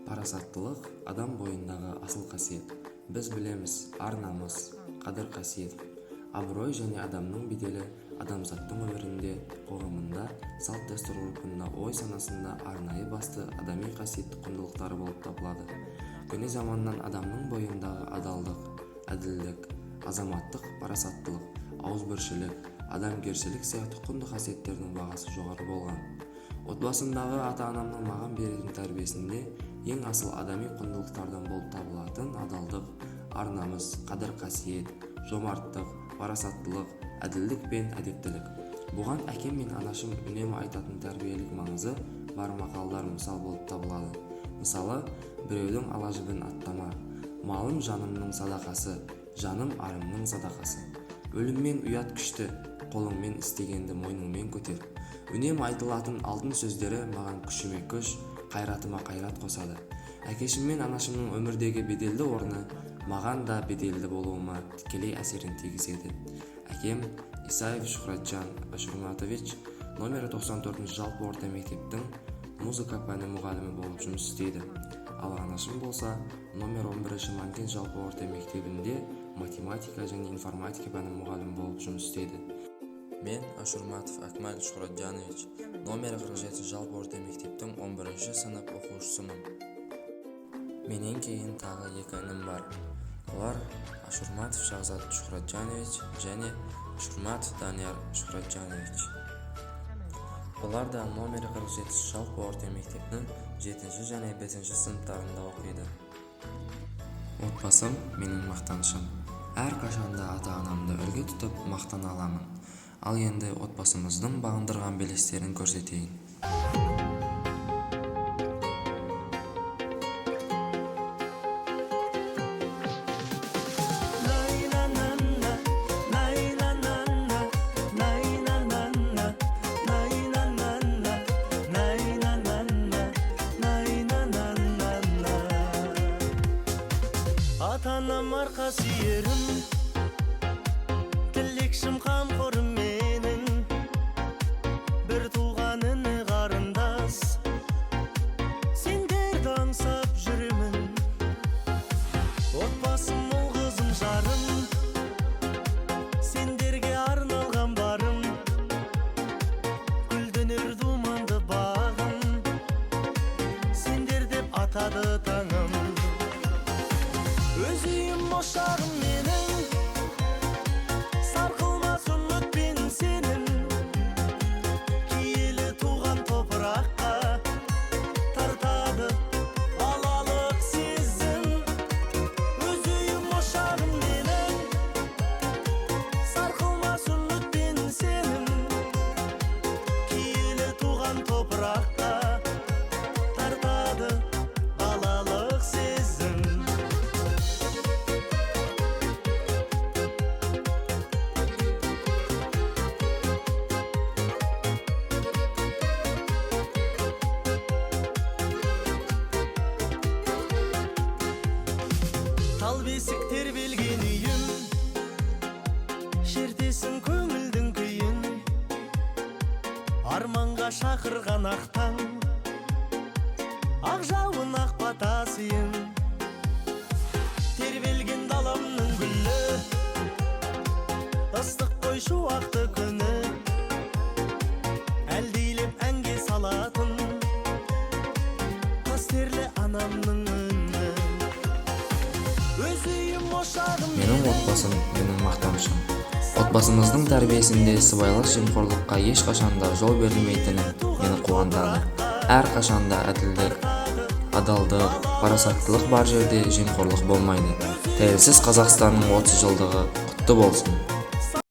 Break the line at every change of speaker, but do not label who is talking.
Парасаттылық – адам бойындағы асыл қасиет. Біз білеміз, ар-намыс, қадір-қасиет, абырой және адамның беделі адамзаттың өмірінде, қоғамында, салт-дәстүр ғұрпында, ой-санасында арнайы басты адами қасиетті құндылықтары болып табылады. Көне заманнан адамның бойындағы адалдық, әділдік, азаматтық парасаттылық, ауызбіршілік, адамгершілік сияқты құнды қасиеттердің бағасы жоғары болған. Отбасымдағы ата-анамның маған беретін тәрбиесінде ең асыл адами құндылықтардан болып табылатын адалдық, ар-намыс, қадір-қасиет, жомарттық, парасаттылық, әділдік пен әдептілік. Бұған әкем мен анашым үнемі айтатын тәрбиелік маңызы бар мақалдар мысал болып табылады. Мысалы, біреудің ала жібін аттама, малым жанымның садақасы, жаным арымның садақасы, өлімнен ұят күшті, қолыңмен істегенді мойныңмен көтер. Үнемі айтылатын алтын сөздері маған күшіме күш, қайратыма қайрат қосады. Әкешім мен анашымның өмірдегі беделді орны маған да беделді болуыма тікелей әсерін тигізеді. Әкем Исаев Шухратжан Ашурматович номері 94 жалпы орта мектептің музыка пәні мұғалімі болып жұмыс істейді. Ал анашым болса, номер 11 Манкент жалпы орта мектебінде математика және информатика пәні мұғалімі болып жұмыс істейді. Мен Ашурматов Акмаль Шухратжанович номері 47 жалпы орта мектептің 11 сынып оқушысымын. Менен кейін тағы екі інім бар. Олар Ашурматов Шахзат Шухратжанович және Ашурматов Данияр Шухратжанович. Олар да номері 47 жалпы орта мектептің 7 және 5 сыныптарында оқиды. Отбасым менің мақтанышым. Әрқашанда ата-анамды үлгі тұтып мақтана аламын. Ал енді отбасымыздың бағындырған белестерін көрсетейін.
Ата-анам арқа сүйерім, тілекшім, қамқорым менің, бір туған іні қарындас, сендерді аңсап жүремін. Отбасым, ұл қызым, жарым, сендерге арналған барым, гүлденер думанды бағым, сендер деп атады таңым. Өз үйім, ошағым менің, сарқылмас үміт пен сенім, киелі туған топыраққа тартады балалық сезім. Өз үйім, ошағым менің, сарқылмас үміт пен сенім, киелі туған топыраққа тартады балалық сезім. Тал бесік тербелген үйім, шертесің көңілдің күйін, арманға шақырған ақ таң, ақ жауын, ақ бата сыйың, тербелген даламның гүлі, ыстық қой шуақты күні, әлдилеп әнге салатын қастерлі анамның үні. Өз үйім, ошағым
Менің отбасым менің мақтанышым. Отбасымыздың тәрбиесінде сыбайлас жемқорлыққа ешқашанда жол берілмейтіні мені қуантады. Әрқашанда әділдік, адалдық, парасаттылық бар жерде жемқорлық болмайды. Тәуелсіз Қазақстанның 30 жылдығы құтты болсын!